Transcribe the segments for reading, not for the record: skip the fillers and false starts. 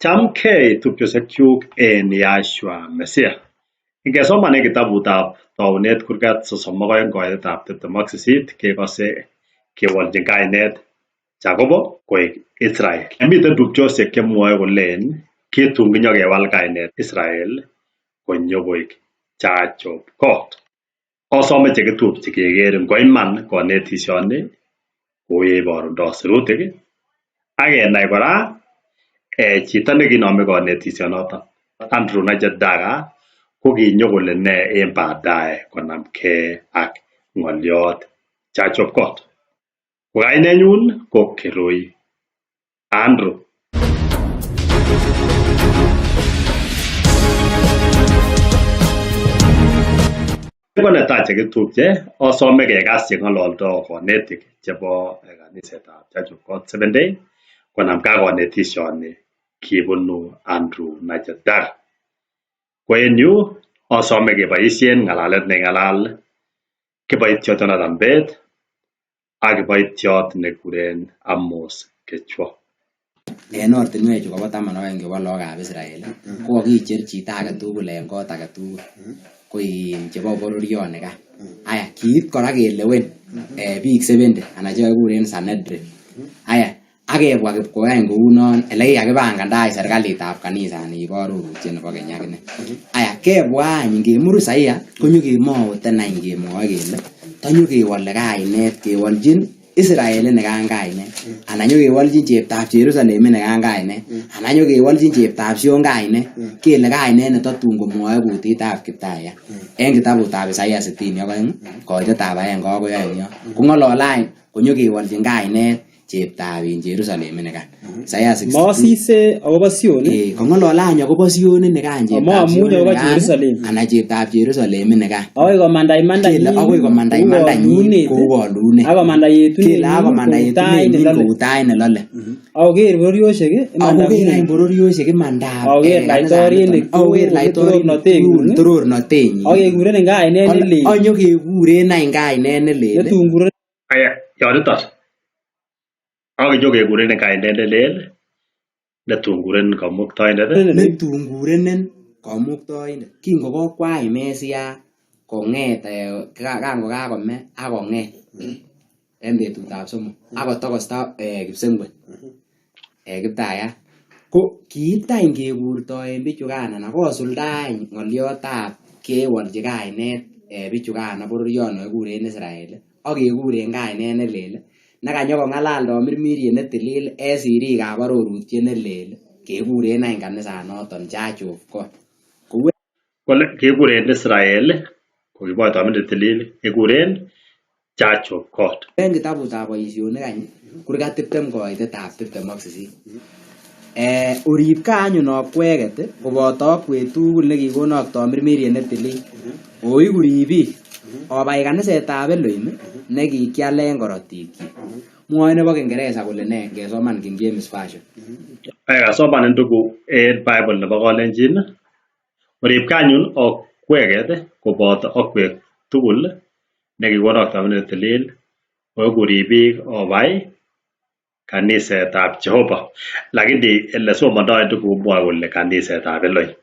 Chamgei tupchosiekyuk en Yahshua Mesiah. Ingesoman en kitabutab Taunet kurgat 32 koitetab 28 kekose kewoljin kainet Jacobo koik Israel. Miten tupchosiek chemwoe kolen kitun kinyokewal kainet Israel konyo koik Church of God. Osome chekitupche keker ngo iman konetishoni kou yeiborundo sirutik ak kenai kora chito nekinome konetishonoton Andrew Nigel Daga kokinyo kole nee en baadaye konamkee ak ng'oliot Church of God. Ko kainenyun ko Kirui Andrew. Ko netai chekitupche osome kekas cheng'ololdo konetik chebo kanisetab Church of God Seventh Day konamkee ak konetishoni kibunu Andrew Nigel Daga. Ko en yu osome keboisien ng'alalet neking'alal kiboitiot Jonathan Bett ak kiboitiot nekikuren Amos Kechwa. En ortinwechu kobo 12 chebo lagokab Israel ko kokicher chito agetugul en kot agetugul koik chebo bororionikan. Aya kiit kora kelewen biik 70 anan chekokikuren Sanhedrin. Aya ak kebwa kipkoyai kounon elekikakipanganda any serkalitab kanisani kibo arorutiet nebo keny akine. Aya kebwa any ngemur Isaia konyokemwoten any kemwoe kele tonyokewole kainet kewoljin Israel inikan kainet anan nyokewolchin cheptab Jerusalem inikan kainet anan nyokewolchin cheptab Sion kainet kele kainet netotun komwoe kutitab Kiptayat en kitabutab Isaia 62 koitetab 1 akoi 2 yon kong'olole any konyokewolchin kainet cheptab Jerusalem inikan. Isaia 62 Mosise akobo Sion kong'olole any akobo Sion inikan cheptab Amomuch Sion akobo inikan Jerusalem. anan cheptab Jerusalem inikan. Akoi komanda Kele imandanyin akoi komanda kou imandanyin kolunet kou kolunet. ak komanda Kele yetunenyin ak komanda kou tait yetunenyin nelole kou tait nelole. akoker bororiosiek Akoker any imandang'ung bororiosiek imandab akoker kanisaniton laitorinik akoker tugul laitorinik torornotengung tugul torornotenyin akekurenin kainet nelel anyokekuren any kainet nelel netun kurenin Aya, yoniton ak kinyokekurenin kainet nelel netun kurenin kamuktaindet netun kurenen kamuktaindet. Kingo kokwai Mesia kong'et kango kakome ak kong'et en betutab somok ak kotokosta kipsengwet Kiptayat. Ko kiit any kekurtoen bichukan anan kosulda any ng'oliotab kewolchi kainet bichukan bororioni kakikuren Israel ak kekuren kainet nelel nekanyokong'alal tamirmiriet netilil en sirikab arorutiet nelel kekuren any kanisanoton Church of God. Kou Kole kikuren Israel kokiboitob netilil kikuren Church of God. En kitabutab boisionik any kurgat 20 koitetab 28. Oripkei anyun okweket koboto okwek tugul nekikonok tamirmiriet netilil oiku ribik obai kanisetab Elohim nekikialen korotikyik. Mwoe nebo Kiingereza kole nee ngesoman King James Version. Aya kasoman ndugu en Bible nebo Kalenjin oripkei anyun okweket koboto okwek tugul nekikonok netilil oiku ribik obai kanisetab Jehova. Lakini elesomondoi ndugu komwoe kole kanisetab Elohim.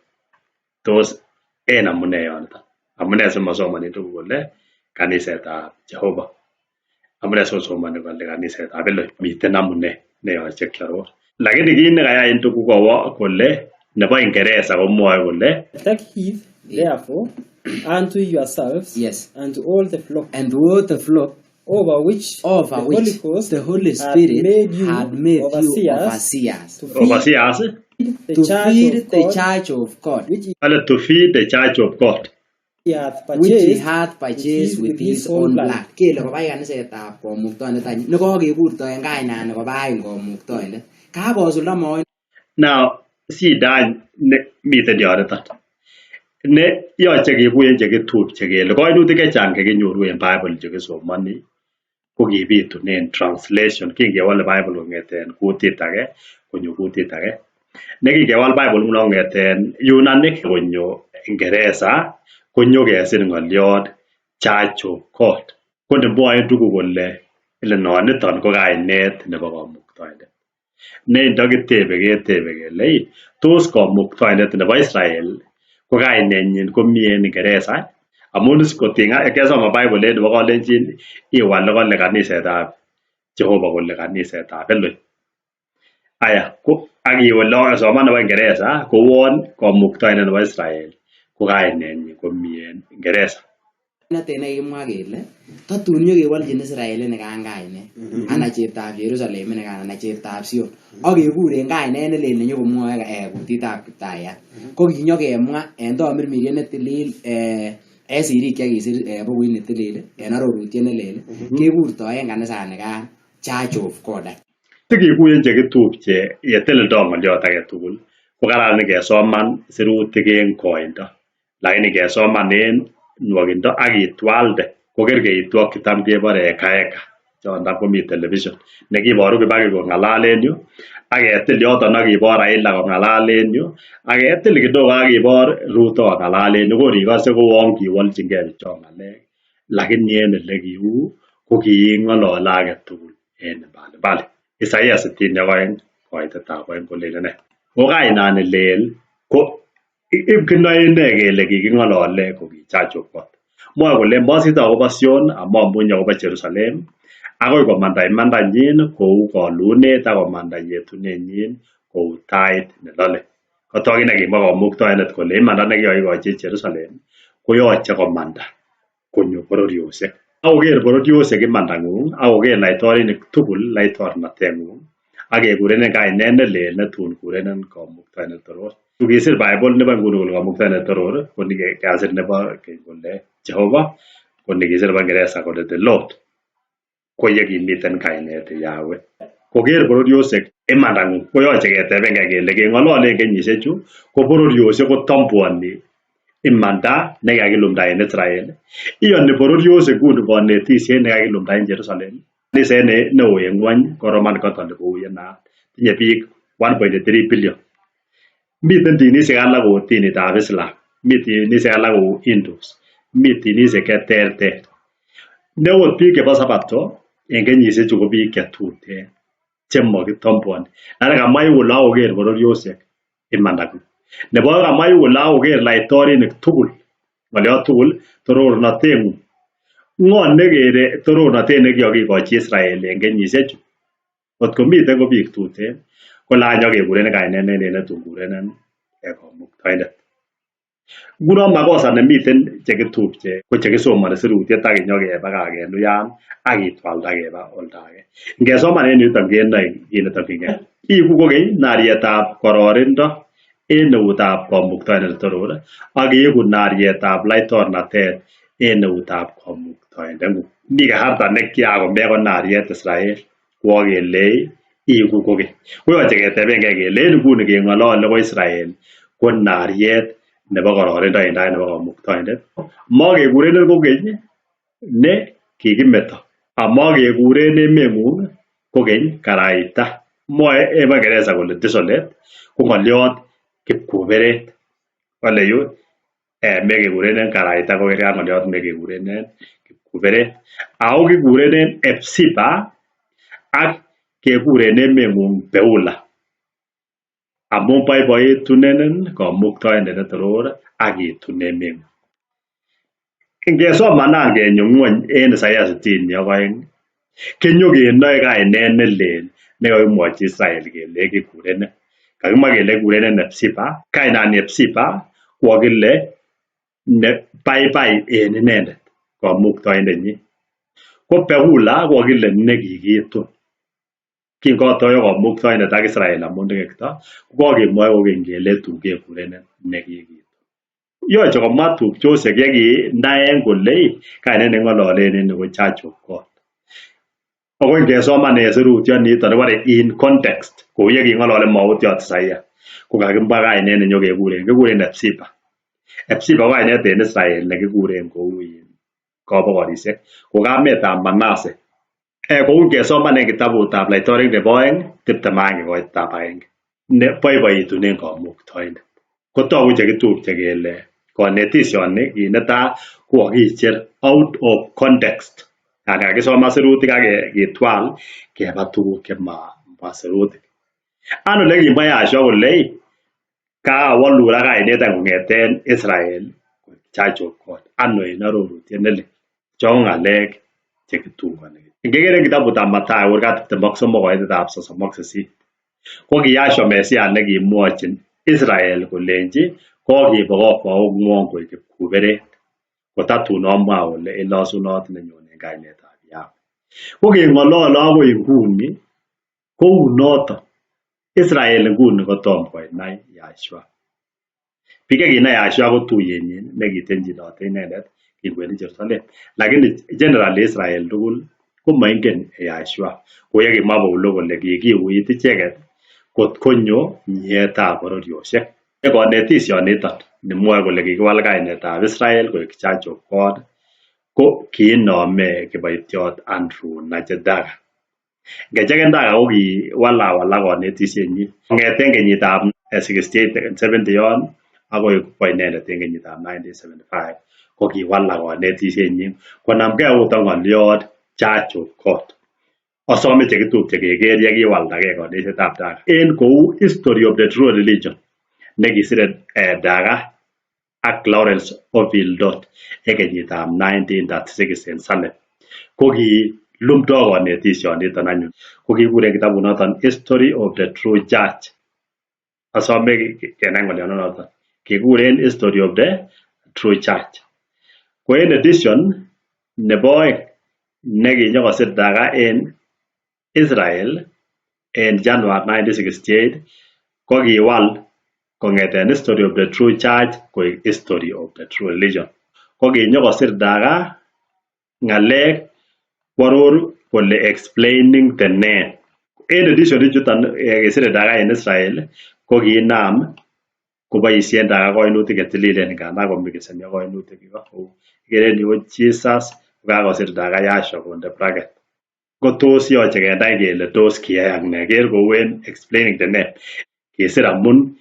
Tos en amune yoniton? Amune simosomoni ndugu kole kanisetab Jehova? Amune sikosomoni kole kanisetab Elohim? Miten amune neyoche kiaror. Lakini kit nekayai ndugu kowo kole nebo Ingeresa komwoe kole Take heed, therefore, unto yourselves Yes. and to all the flock And to all the flock over which over the which Holy Ghost the Holy hath Spirit made you had made you overseers overseers to feed overseers the to church feed of the God church of God which he ale to feed the church of God. hath which he purchased hath purchased with his own own blood. blood. Kele kobai kanisetab kamuktaindet any nekokekurtoen kainani kobai kamuktaindet. Kakosulda moet Now shida any ne miten yoniton ne yoche kekuyen chekitupche kele koinutik chechang chekinyoru en Bible chekisomoni ko kibitunen translation kingewole Bible kong'eten kutit age konyo kutit age nekingewal Bible nguno kong'eten Yunanik konyo Ingeresa konyo kesir ng'oliot Church of God. Ko nemwoe ndugu kole ile noniton ko kainet nebo kamuktaindet. Ne ndokitebe ketebe kele tos kamuktaindet nebo Israel ko kainenyin komi en Ingeresa amun is kotinga kesoman Bible en nebo kalenjin iwal kole kanisetab Jehova kole kanisetab Eloi. Aya ko ak iwe soman nebo Ingeresa kouon kamuktaindet nebo Israel ko kainenyin komi en Ingeresa. Notet nekikimwa kele tatun nyokewolchin Israel inikan kainet ana cheptab Jerusalem inikan ana cheptab Sion ak kekuren kainet nelel nenyokomwoe kutitab Kiptayat. Ko kinyokemwa en tomirmiriet netilil en sirik chekisir bukuit netilil en arorutiet nelel kekurtoen kanisanikan Church of God. Sikikuyen chekitupche yeteleldo ng'olyot age tugul ko kararan ingesoman sirutik en koindo lakini ingesoman en nwokindo ak itwalde kokerkeitu ak chutam kebore ekaeka chon tam komi television nekiboru Kibaki kong'alal en yu ak ketil yoton ak kibor Raila kong'alal en yu ak ketil kidogo ak kibor Ruto kong'alal en yu kor ikose kouon kiwolchingei bichon ng'alek lakini en elekiu ko king'olole age tugul en mbalimbali. Isaia 62 koitetab oeng kolelen nee? Ko kainani lel ko kinoen nee kele kiking'olole ko ki Church of God. Mwoe kole mosite akobo Sion amomunye akobo Jerusalem akoi komanda imandanyin kou kolunet ak komanda yetunenyin kou tait nelole. Kotok kit nekimwa kamuktaindet kole imanda nekikokikochi Jerusalem koyoche komanda konyo bororiosiek. Ak koker bororiosiek imandang'ung ak koker laitorinik tugul laitornatengung ak kekurenen kainet nelel netun kurenen kamuktaindet toror. Kisir Bible nebo nguni kole kamuktaindet toror ko nikasir nebo keny kole Jehova ko nikisir nebo Ingeresa kole the Lord ko yekimiten kainet Yahweh. Koker bororiosiek imandang'ung koyoche ketebengei kele keng'ololen kenyisiechu ko bororiosiek kotambuoni imanda nekakilumda en Israel. Iyoni bororiosiek nguni konetisiet nekakilumda en Jerusalem. Kaniset neo en ng'wony ko Roman Catholic kou yenaat. Tinye biik 1.3 billion. Miten dinisiek alak kou dinitab Islam, mi dinisiek alak kou Hindus, mi dinisiek cheterter. Ne ot biik chebo Sabato en kenyisiechu ko biik chetuten chemokitambuoni. Lakini kamwa yu kole akoker bororiosiek imandang'ung. Nebo oeng kamwa yu kole akoker laitorinik tugul ng'olyot tugul torornoteng'ung. Ng'o nekere torornotet nekikokikochi Israel en kenyisiechu? Kot komiten ko biik tuten kole any nyokekurenen kainet nelel netun kurenen kamuktaindet. Ngunon makosa nemiten chekitupche ko chekisomoni sirutiet ak inyokebakach en uyan ak kitwalda keba oldo age. Ngesoman en yuton kenoe kit netokyingei. Iku kokeny narietab kororindo en eutab kamuktaindet netoror ak iku narietab laitornatet en eutab kamuktaindeng'ung. Mi kasarta nekiakomeko nariet Israel koakelei iku kokeny. Koyoche ketebengei kele en nguni keng'olole ko Israel ko nariet nebo kororindo en tait nebo kamuktaindet. Mokekurenen kokeny ne kikimeto amokekuren emeng'ung kokeny karaita. Mwoe en Ingeresa kole desolate ko ng'olyot kipkuberet. Kole yu mekekurenen karaita ko kerkei ak ng'olyot mekekurenen kipkuberet. Ako kikurenen Epsiba ak kekuren emeng'ung Beula. Amun boiboitunenen kamuktaindet netoror ak itun emeng'ung. Ingesomanan kenyo ng'wony en Isaia 62 kenyokenoe kainet nelel nekokimwochi Israel kele kikurenen. Kakimwa kele kikurenen Epsiba, kainani Epsiba kokakile ne baibai en inendet kamuktaindenyin. Ko Beula kokakile nekikitun. Kingotoyo kamuktaindet ak Israel amun tekekto kokakemwoe kokeny kele tun kekurenen nekikitun. Yoche komwa tupchosiek yekinaen kole kainet neking'ololen en yu ko Church of God. Ako ingesoman en sirutyoniton kibore in context kou yeking'olole mautyot Isaia ko kakimwa kainet nenyokekuren kikuren Epsiba. Epsiba ko kainet en Israel nekikuren kou kobokorisiek ko kametab Manase. Kou ngesoman en kitabutab Laitorinik nebo oeng 21 koitetab agenge ne boiboitunen kamuktaindet. Kotogu chekitupche kele konetisioni kit netai ko kokicher out of context. Yani kakisoman sirutik ak kitwal keba tuguk chemamwa sirutik. Ano lekimwa Yahshua kole kawolun ak kainet any kong'eten Israel Church of God. Ano en arorutiet nelel. Chon ko ng'alek chekitungoni. Ingeker en kitabutab Mathayo kurgat 23 koitetab 38 ko ki Yahshua Messiah nekimwochin Israel kolenji kokibokokwouk ng'wong koik kipkuberet kotatun amwa ole ilosunot nenyone en kainetab Yahweh. Ko keng'olole akoi inguni kounoton. Israel inguni kotom konai Yahshua. Biik chekinai Yahshua ko tuiyenyin nekitenjinote inendet kingwendi Jerusalem. Lakini generally Israel tugul komoingen Yahshua. Kou yekimwa Paulo kole kikiuit icheket kot konyo nyeetab bororiosiek. Konetisioniton nimwoe kole kikiwal kainetab Israel koik Church of God ko kiinome kiboitiot Andrew Najedaga. Ngecheken Daga ko kiwalawalak konetisyenyin kong'eten kenyitab 68-70 yon akoi kwo inendet en kenyitab 1975 ko kiwalak konetisyenyin konamgei okot ak ng'olyot Church of God. Asome chekitupche keker yekiwaldagei konetisyetab Daga en kou History of the True Religion nekisire Daga ak Lawrence Ovildot en kenyitab 1936 en Salem. Ko kilumdoo konetisioniton anyun. Ko kikuren kitabunoton History of the True Church. Asome kenai ng'oliondonoton. Kikuren History of the True Church. Ko en edition nebo oeng nekinyokosir Daga en Israel en January 1968 ko kiwal kong'eten History of the True Church koik History of the True Religion. Ko kinyokosir Daga ng'alek kworor kole explaining the name. En edition ichuton kisire Daga en Israel ko kiinam koboisien Daga koinutik chetililen ngandan komikiseni ak koinutik kou ikere en yu ko Jesus kokakosir Daga Yahshua konde bracket. Ko tos yoche kenai kele tos kiyayak nee. Ker kou en explaining the name. Kisir amun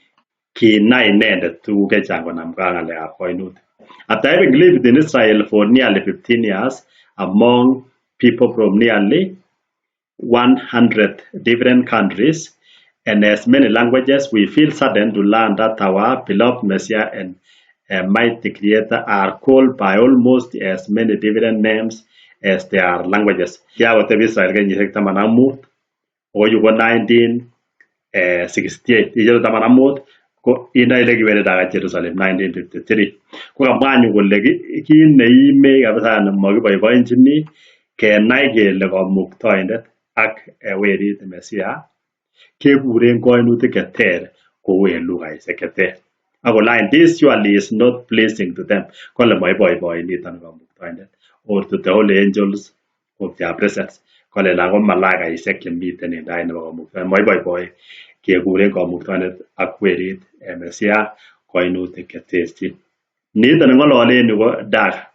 kinai inendet tuguk chechang konamgei ak ng'alekab koinutik. After having lived in Israel for nearly 15 years among people from nearly 100 different countries and as many languages, we feel saddened to learn that our beloved Messiah and mighty Creator are called by almost as many different names as there are languages. Kiakotebi Israel kenyisiek 15, ako yu ko 1968, icheru 15, ko inoe ile kiwendi Daga Jerusalem 1953. Ko kamwa anyun kole kit neimech kabisa nemokiboiboenjini kenai kele kamuktaindet ak werit Messiah kekuren koinutik cheter kou en lugaisiek cheter. Ak kole any this surely is not pleasing to them. Kole moiboiboi niton kamuktaindet or to the holy angels of their presence. Kole ako malaikaisiek chemiten en tait nebo kamuktaindet moiboiboi kekuren kamuktaindet ak werit Messiah koinutik cheterchin. Niton neng'ololen yu ko Daga.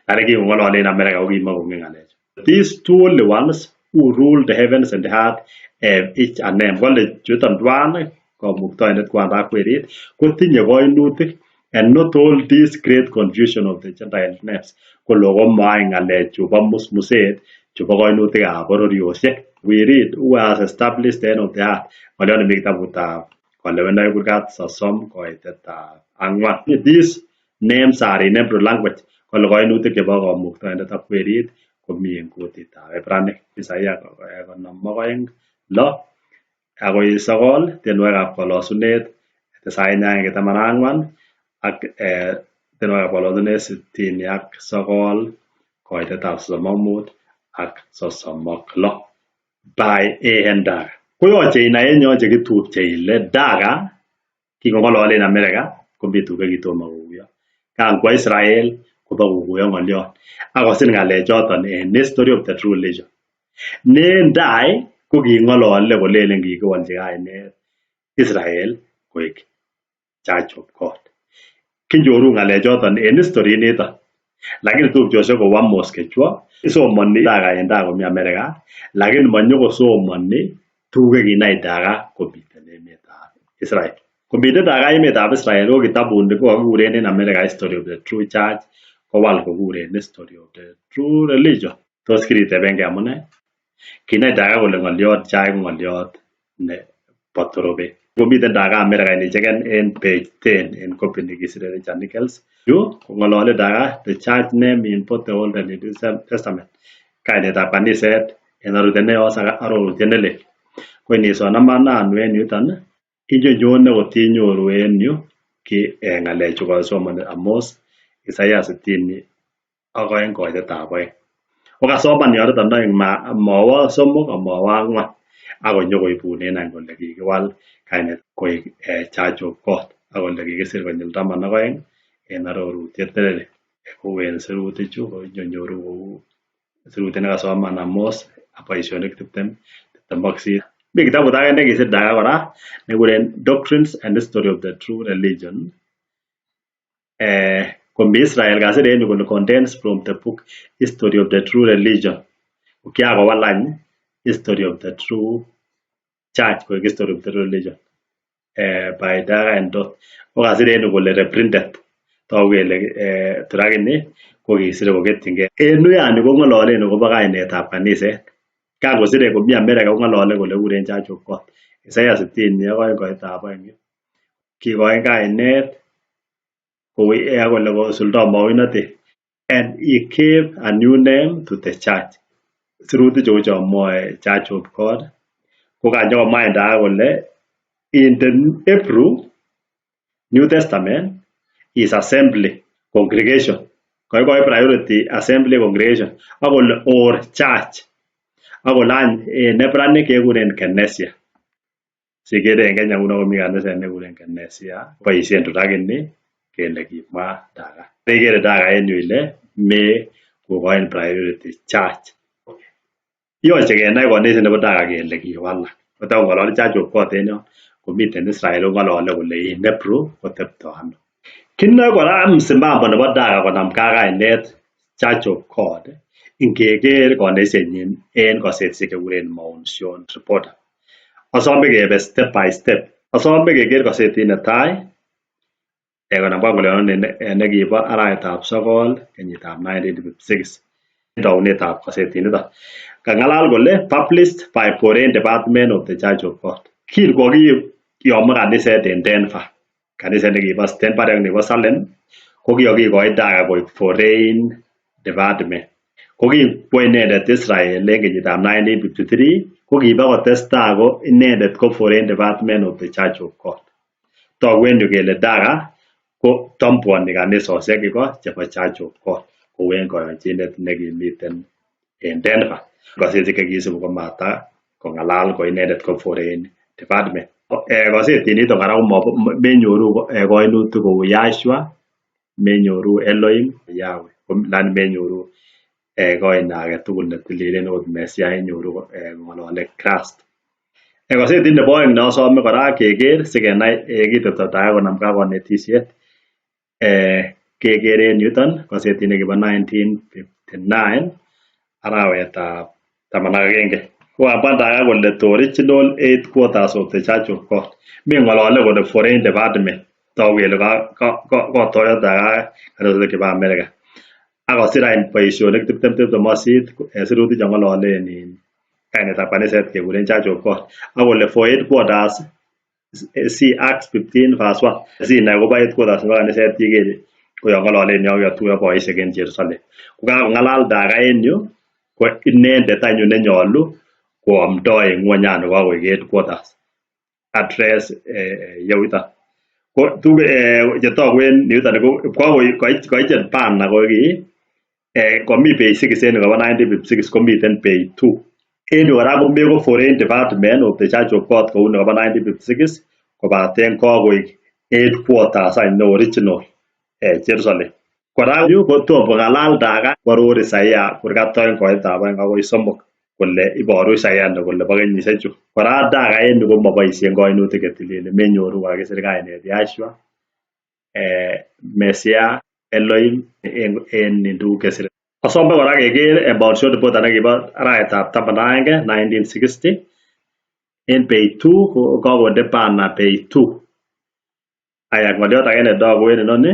Lakini kikong'ololen America ko kimokongen ng'alechu. These two holy ones who rule the heavens and the earth have each a name. Kole chuton tuan kamuktaindet kwanda ak werit kotinye koinutik and not all this great confusion of the Gentile names. Kole komoai ng'alechu bo musmuset chubo koinutikab bororiosiek. We read who has established the end of the earth. Ng'oliot nemi kitabutab Kolewenoik kurgat 30 koitetab 4. These names are in Hebrew language. Kole koinutik chebo kamuktaindet ak werit komi en kutitab Hebranik. Isaiah 52 akoi 9, tienwogikab kolosunet 91 14 ak tienwogikab kolosunet 69 koitetab 35 ak 36 by A.N. Daga. Koyoche inai en yon chekitupche ile Daga kingong'ololen America komi tuguk chekitomo kokuyo. Kan kwo Israel kobokokuyo ng'oliot ak kosir ng'alechoton en History of the True Religion. Ne en tai ko king'olole kolelen kikiwolchi kainet Israel koik Church of God. Kinyoru ng'alechoton en history initon. Lakini tupchosiek kou Amos Kechwo somoni Daga en tai komi America lakini monyokosomoni tuguk chekinai Daga komiten emetab Israel. Komiten Daga emetab Israel ko kitabuni kokakikuren en America History of the True Church kowal kokuren History of the True Religion. Tos kiritebengei amune? Kinai Daga kole ng'oliot chai ko ng'oliot ne Bo Torobet. Komiten Daga America inicheken en page 10 en copy nekisire Richard Nichols. Yu kong'olole Daga the church name in both the Old and New Testament. Kainetab kaniset en arorutiet neyos ak arorutiet nelel. Ko inisoman anu en yuton inyonyone kotinyoru en yu ki ng'alechu kosomoni Amos, Isaiah 62 koitetab 2. Kokasoman yoniton oeng mowo 3 amowo 4 ak konyokoibunen any kole kikiwal kainet koik Church of God ak kole kikisir konyil 12 en arorutiet nelel. Kou en sirutichu ko inyoru kou sirutiet nekasoman Amos boisionik 20 28. Mi kitabut age nekisir Daga kora nekikuren Doctrines and History of the True Religion. Komi Israel kasir en yu kole contains from the book History of the True Religion. Kiakowal any History of the True Church koik History of the True Religion by Daga and Dot. Ko kasir en yu kole reprinted. Togu kele turakini kokisire koketyingei. En uyani kong'ololen akobo kainetab kaniset. Kan kosire komi America kong'olole kole kuren Church of God. Isaiah 62 koitab 2. Kikoin kainet ak kole kosuldo mauinotet. And he gave a new name to the church. Sirutik cheu chon mwoe Church of God. Ko kanyokomwa Daga kole in the Hebrew New Testament is assembly, congregation. Koikoi priority assembly congregation. Ak kole or church. Ak kole any en Hebranic kekuren Kenesia. Sikere en Kenya nguno komi kaniset nekikuren Kenesia. Boisien turakini kele kimwa Daga. Ikere Daga en yu ile me kokoin priority church. Yoche kenai konetisiet nebo Daga kele kiwalak. Kotokong'olole Church of God en yon komiten Israel kong'olole kole in Hebrew kotepto ano. Kinoe kora msimamo nebo Daga konamgei ak kainet Church of God ingeker konetisienyin en kosetisiek chekikuren Mount Zion Reporter. Asome kebe step by step. Asome keker kosetit netai konamgei ak ng'olyondoni nekibo arawetab 9 kenyitab 1956. Taunetab kosetiniton. Kang'alal kole published by Foreign Department of the Church of God. Kin kokiyomo kaniset en Denver. Kaniset nekibo Stanford ak nebo Salem ko kikokikoi Daga koik Foreign Department. Ko kinkwo inendet Israel en kenyitab 1953 ko kiba kotestai ko inendet ko Foreign Department of the Church of God. Togu en yu kele Daga ko tambuoni kanisosiek iko chebo Church of God kou en koyonchinet nekimiten en Denver. Kosetisiek chekisibu komata kong'alal ko inendet ko Foreign Department. Kosetiniton kora menyoru koinutik kou Yahshua, menyoru Elohim, Yahweh, lani menyoru koina agetugul netililen okot Messiah inyoru kong'olole Christ. Kosetit nebo oeng neosome kora keker sikenai kitepto Daga konamgei ak konetisiet keker en yuton kosetit nekibo 1959 arawetab 11. Kokamwa Daga kole the original headquarters of the Church of God. Mi ng'olole kole Foreign Department. Togu kele kotoyo Daga kanisosiek chebo America. Ak kosir any boisionik 20 28 sirutik cheng'ololen kainetab kaniset kekuren Church of God. Ak kole for headquarters see Acts 15 verse 1. Sinai akobo headquarters nebo kaniset iker koyon ng'ololen yon kotuyo boisiek en Jerusalem. Ko kakong'alal Daga en yu ko inendet anyun nenyolu koamdo en ng'wonyani kokoik headquarters address yeuton. Ko tuguk chetogu en yuton ko koicher bana ko ki komi page 6 en kobo 1956 komiten page 2. En yu kora komeko Foreign Department of the Church of God kou nekobo 1956 kobaten kokoik headquarters any ne original Jerusalem. Kora yu kotom kong'alal Daga kworor Isaiah kurgat 2 koitab 2 akoi 3 kole iboru Isaiah ni kole bo kenyisiechu. Kora Daga en yu komoboisien koinutik chetililen menyoru kokakisir kainet Yahshua, Messiah, Elohim en tuguk chesire. Asome kora keker Mount Zion Reporter nekibo arawetab 11 1960 en page 2 ko kakonde bana page 2. Aya ng'olyot age netogu en inoni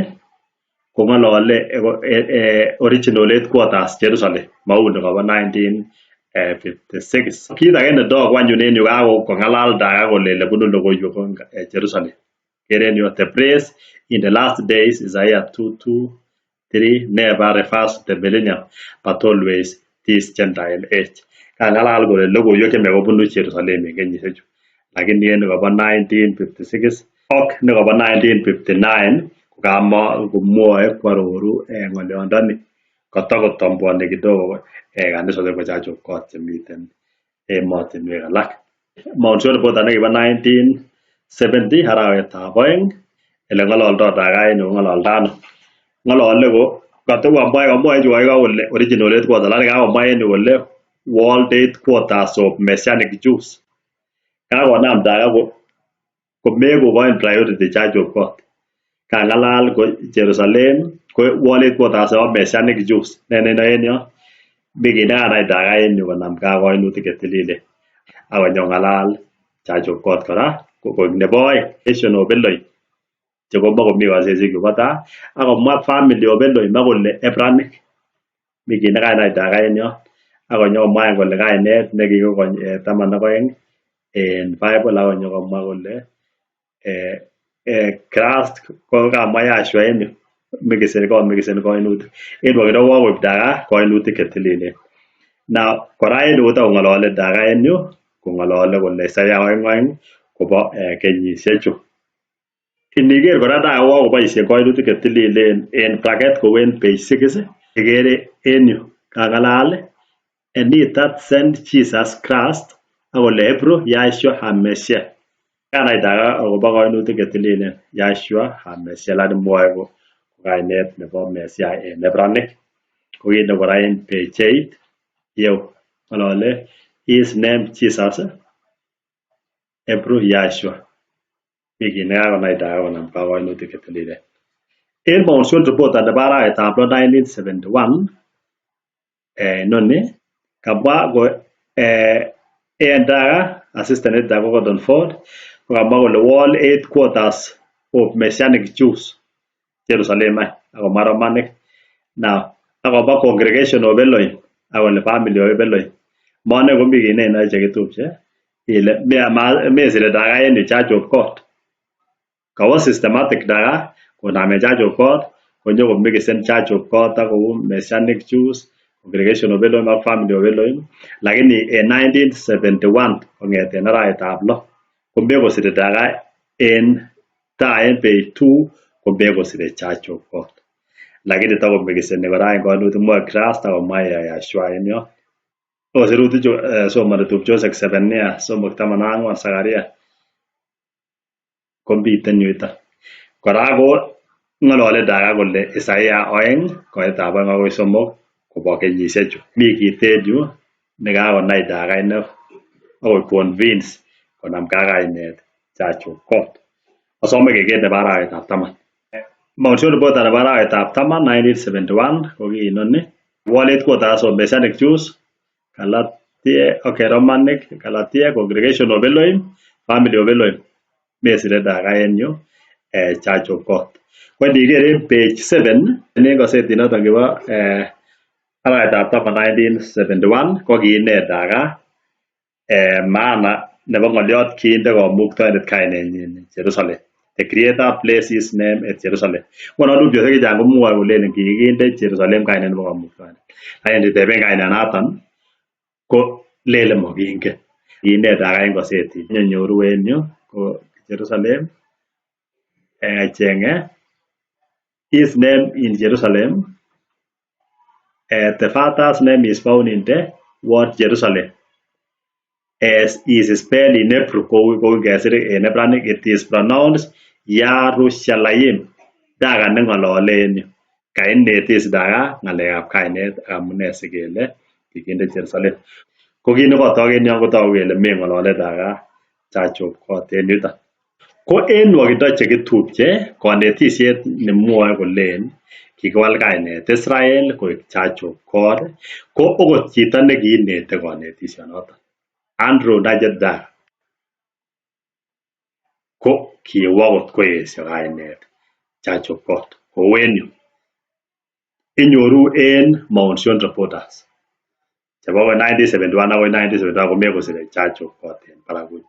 kong'olole original headquarters Jerusalem mou nikobo 56. Kit age netogu anyun en yu kakong'alal Daga kole elebunu logoiwek ko Jerusalem. Kere en yu the praise in the last days Isaiah 2:2-3 never refers to the millennium but always this Gentile age. Kang'alal kole logoiwek chemiach kobunu Jerusalem en kenyishechu. Lakini en nekobo 1956 ak nekobo 1959 kokamo komwoe kwaroru ng'olyondoni kotokotomboani kidogo kanisosiek bo Church of God chemiten emotinwek alak. Mount Seoul Reporter nekibo 1970 arawetab oeng ele ng'ololdo Daga en yu kong'ololdo ano. Ng'olole ko katowon kamwoe chu kole original headquarters lakini kakomwa en yu kole world headquarters of Messianic Jews. Kakonam Daga komekokoin priority Church of God. Kang'alal ko Jerusalem ko world headquarters of Messianic Jews. Ne nenoe en yon? Mi kit nekanai Daga en yu konamgei ak koinutik chetililen. Ak konyong'alal Church of God kora koik nebo oeng Nation of Elohim chekomokomi kasetisiek chubo taa ak komwa family of Elohim ak kole Hebranic. Mi kit nekanai Daga en yon ak konyokomwa any kole kainet nekikokony 12 en Bible ak konyokomwa kole Christ ko kamwa Yahshua en yu komikisen koinutik. En nwokindo kokoib Daga koinutik chetililen. Now kora en yu kotokong'olole Daga en yu kong'olole kole Isaiah 2:2 kobo kenyishechu. Iniker kora Daga kokoboisien koinutik chetililen en bracket kou en page 6 ikere en yu kang'alal and he that sent Jesus Christ ak kole Hebrew Yahshua HaMashiach. Kanai Daga akobo koinutik chetililen Yahshua HaMashiach lakini mwoe ko kainet nebo Messiah en Hebranic. Ko kit ne kora en page 8 yeu ng'olole his name Jesus Hebrew Yahshua. Mi kit nekakonai Daga konamgei ak koinutik chetililen. En Mount Seoul Reporter nebo arawetab lo 1971 inoni kamwa ko en Daga assistant editor ko Gordon Ford kokamwa kole world headquarters of Messianic Jews Jerusalem any ak komwa Romanic. Now ak komwa congregation of Elohim ak kole family of Elohim. Monoe komi kit nenoe chekitupche ile mesire Daga en yu Church of God. Kowo systematic Daga konamen Church of God konyo komikisen Church of God ak kou Messianic Jews, Congregation of Elohim ak Family of Elohim. Lakini en 1971 kong'eten arawetab lo komekosire Daga en taa en page 2 komekosire Church of God. Lakini tokomikiseni kora en koinutik mwoe Christ ak komwa Yahshua en yon. Osirutik chu somoni tupchosiek Zephaniah 3:14 Zakaria komiten yuton. Kora ko ng'olole Daga kole Isaiah 2:2-3 kobo kenyishechu. Mi kit en yu nekakonai Daga enough akoi convince konamgei ak kainet Church of God. Asome keker nebo arawetab taman. Mount Seoul Reporter nebo arawetab taman 1971 ko ki inoni World Headquarters of Messianic Jews Galatia, okay, Romanic, Galatia, Congregation of Elohim, Family of Elohim. Mesire Daga en yu Church of God. Ko indiker en page 7 en kasetit noton kibo arawetab taman 1971 ko kiinet Daga maana nebo ng'olyot kinde komuktoindet kainenyin Jerusalem. The creator placed his name at Jerusalem. Ngunon tupchosiek chechang komwoe kolelen kikinde Jerusalem kainet nebo komuktoindet. Lakini nditeben kainanoton ko lelen mokingen. Kiinet Daga en kasetit. Nyenyoru en yu ko Jerusalem chenge his name in Jerusalem. The father's name is found in the word Jerusalem. As is spelled in Hebrew, kou ngesir en Hebranic, it is pronounced Yarushalayim. Daga neng'olole en yu. Kainetis Daga ng'alekab kainet ak amune sikele kikinde Jerusalem. Ko kit nekotok en yon kotogu kele meng'olole Daga Church of God en yuton. Ko en nwokindo chekitupche konetisiet nemwoe kolen kikiwal kainet Israel koik Church of God ko okot chito nekiinete konetisionoton Andrew Nugget Daga ko kiwo kot koesio kainet Church of God kou en yu. Inyoru en Mount Seoul Reporters. Chebo 1971 akoi 1975 komekosire Church of God en barakut.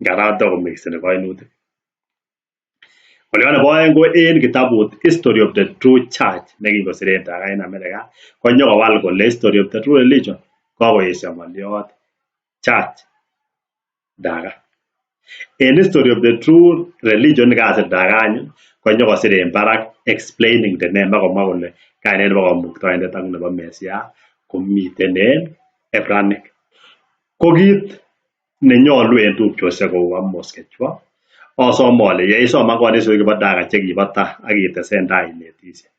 Nganda tokomixeni koinutik. Ng'olyo nebo oeng ko en kitabut History of the True Church nekikosir en Dhaka en America konyokowal kole History of the True Religion kokoesio ng'olyot Church Dhaka. En History of the True Religion nekasir Dhaka anyun konyokosir en barak explaining the name akomwa kole kainet nebo kamuktaindet ak nebo Mesia komiten en Hebranic. Ko kit nenyolu en tupchosiek kou Amos Kechwa asome ale yeisoman kanetisosiek chebo Dhaka chekibo tai ak itesentai inetisye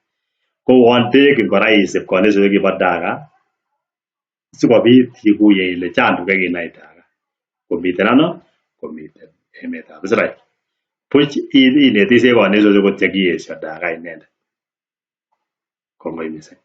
kouon tekin kora isib kanetisosiek chebo Dhaka sikobit ikuye ile chang tuguk chekinai Dhaka komiten ano? Komiten emetab Israel. Buch inetisie kanetisosiek okot chekiesio Dhaka inendet. Kongoi missing.